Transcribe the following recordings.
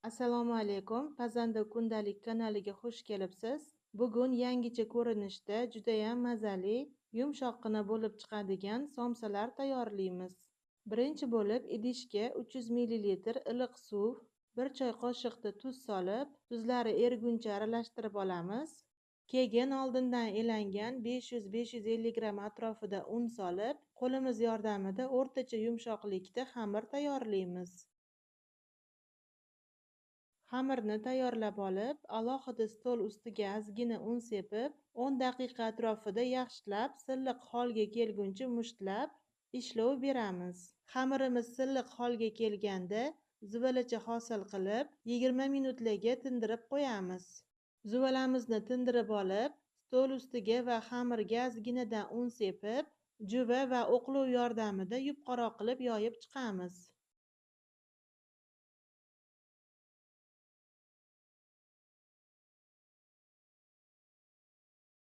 Assalomu alaykum, Pazanda kundalik kanaliga xush kelibsiz. Bugun yangicha ko'rinishda judayam mazali, yumshoqqina bo'lib chiqadigan somsalar tayyorlaymiz. Birinchi bo'lib idishga 300 ml iliq suv, 1 choy qoshiqda tuz solib, tuzlari eriguncha aralashtirib olamiz. Keyin oldindan elangan 500-550 gramm atrofida un solib, qo'limiz yordamida o'rtacha yumshoqlikda xamir tayyorlaymiz. Xamirni tayyorlab olib, alohida stol ustiga ozgina un sepib, 10 daqiqa atrofida yaxshilab silliq holga kelguncha mushtlab ishlov beramiz. Xamirimiz silliq holga kelganda zuvalacha hosil qilib, 20 minutlarga tindirib qo'yamiz. Zuvalamizni tindirib olib, stol ustiga va xamirga ozginadan un sepib, juva va o'qlov yordamida yupqaroq qilib yoyib chiqamiz.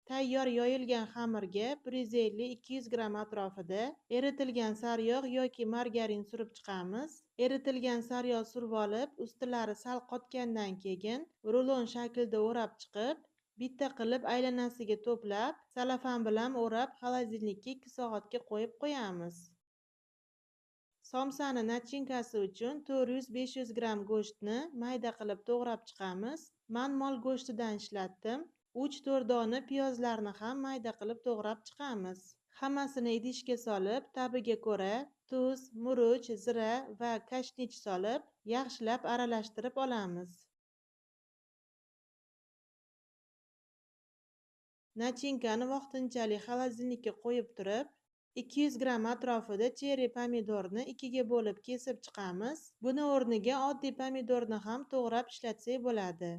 Tayyor yoyilgan xamirga 150-200 gramm atrofida eritilgan sariyog' yoki margarin surib chiqamiz. Eritilgan sariyog' surib olib, ustilari sal qotgandan keyin rulon shaklida o'rab chiqib, bitta qilib aylanasiga to'plab, salafan bilan o'rab, xolodilnikka 2 soatga qo'yib qo'yamiz. Somsani nachinkasi uchun 400-500 gramm go'shtni mayda qilib to'g'rab chiqamiz. Men mol go'shtidan ishlatdim. 3-4 dona piyozlarni ham mayda qilib to'g'rab chiqamiz. Hammasini idishga solib, tabiga ko'ra tuz, murch, zira va kashnich solib, yaxshilab aralashtirib olamiz. Nachinkani vaqtinchalik xolodilnikka qo'yib turib, 200 gramm atrofida cherry pomidorni 2ga bo'lib kesib chiqamiz. Buni o'rniga oddiy pomidorni ham to'g'rab ishlatsak bo'ladi.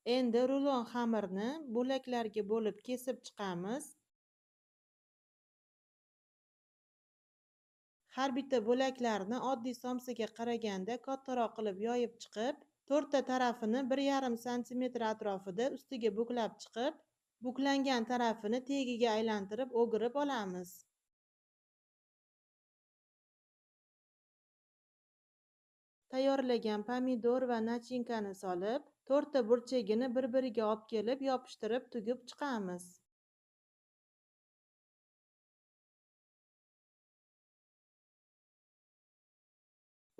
Endi rulon xamirni bo'laklarga bo'lib kesib chiqamiz. Har bitta bo'laklarni oddiy somsaga qaraganda kattaroq qilib yoyib chiqib, to'rtta tarafini 1,5 santimetr atrofida ustiga buklab chiqib, buklangan tarafini tagiga aylantirib o'girib olamiz. Tayyorlagan pomidor va nachinkani solib, to'rtta burchagini bir-biriga olib kelib yopishtirib tugib chiqamiz.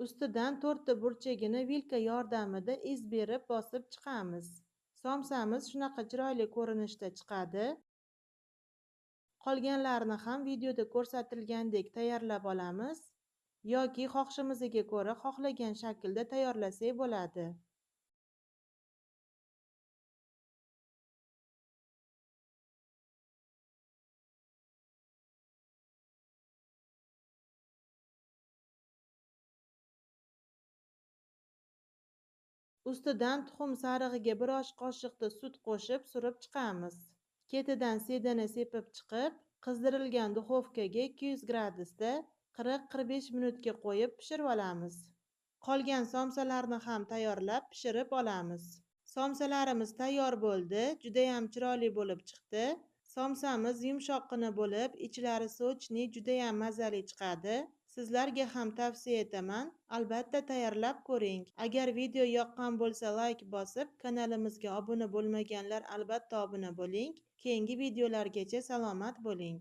Ustidan to'rtta burchagini vilka yordamida iz berib bosib chiqamiz. Somsamiz shunaqa chiroyli ko'rinishda chiqadi. Qolganlarini ham videoda ko'rsatilgandek tayyorlab olamiz yoki xohishimizga ko'ra xohlagan shaklda tayyorlasak bo'ladi. Ustidan tuxum sarig'iga 1 osh qoshiqda sut qo'shib surib chiqamiz. Ketidan sedana sepib chiqib, qizdirilgan duxovkaga 200 gradusda 40-45 minutga qo'yib pishirib olamiz. Qolgan somsalarni ham tayyorlab pishirib olamiz. Somsalarimiz tayyor bo'ldi, juda ham chiroyli bo'lib chiqdi. Somsamiz yumshoqqina bo'lib, ichlari sochni, juda ham mazali chiqadi. Sizlarga ham tavsiya etaman. Albatta tayyorlab ko'ring. Agar video yoqqan bo'lsa like bosib, kanalimizga obuna bo'lmaganlar albatta obuna bo'ling. Keyingi videolargacha salomat bo'ling.